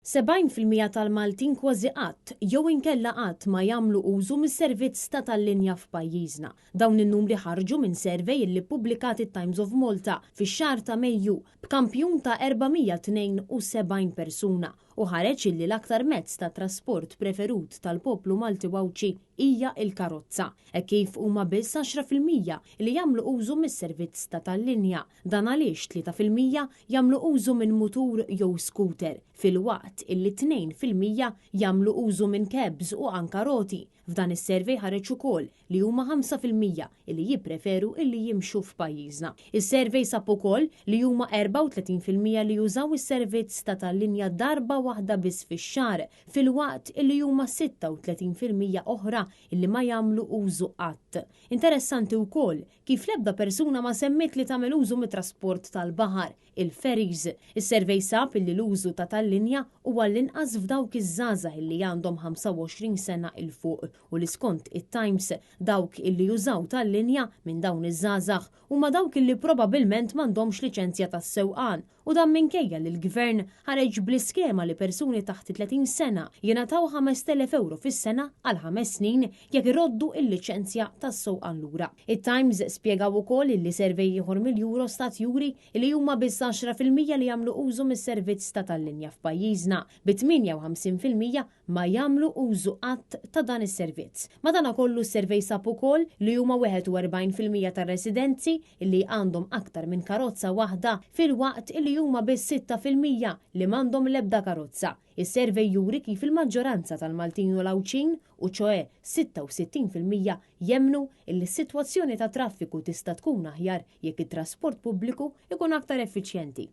70% tal-Maltin kważi qatt jew inkella qatt ma jagħmlu użu mis-servizz ta' tal-linja f'pajjiżna. Dawn in-numri ħarġu minn survey illi ppubblikat it-Times of Malta fix-xahar ta' Mejju b'kampjun ta' 472 persuna u ħareġ illi l-aktar mezz ta' trasport preferut tal-poplu Malti u Għawdxi hija l-karozza, hekk kif huma biss 10% li jagħmlu użu mis-servizz ta' tal-linja. Dan għaliex 3% jagħmlu użu minn mutur jew scooter, filwaqt illi 2% jagħmlu użu minn cabs u anka roti. F'dan is-survey ħareġ ukoll li huma 5% illi jippreferu illi jimxu f'pajjiżna. Is-survey sab ukoll li huma 34% li jużaw is-servizz ta' tal-linja darba waħda biss fix-xahar, filwaqt illi huma 36% oħra illi ma jagħmlu użu qatt. Interessanti wkoll kif l-ebda persuna ma semmiet li tagħmel użu mit-trasport tal-baħar, il-ferries. Is-survey sab illi l-użu ta' tal-linja huwa l-inqas f'dawk iż-żgħażagħ illi għandhom 25 sena 'l fuq u li skont it-Times dawk illi jużaw tal-linja minn dawn iż-żgħażagħ huma dawk illi probabbilment m'għandhomx liċenzja tas-sewqan u dan minkejja li l-Gvern ħareġ bl-iskema li persuni taħt 30 sena jingħataw 5,000 ewro fis-sena għal ħames snin jekk iroddu l-liċenzja tas-sewqan lura. It-Times spjegaw ukoll illi survey ieħor mill-Eurostat juri li huma biss 10% li jagħmlu użu mis-servizz ta' tal-linja f'pajjiżna, bi 58% ma jagħmlu użu qatt ta' dan is-servizz. Madanakollu s-survey sab ukoll li huma 41% tar-residenzi li għandhom aktar minn karozza waħda filwaqt li huma biss 6% li m'għandhom l-ebda karozza. Is-survey juri kif il-maġġoranza tal-Maltin u l-Għawdxin, u ċoe 66% jemmnu illi s-sitwazzjoni tat-traffiku tista' tkun aħjar jekk it-trasport pubbliku ikun aktar effiċjenti.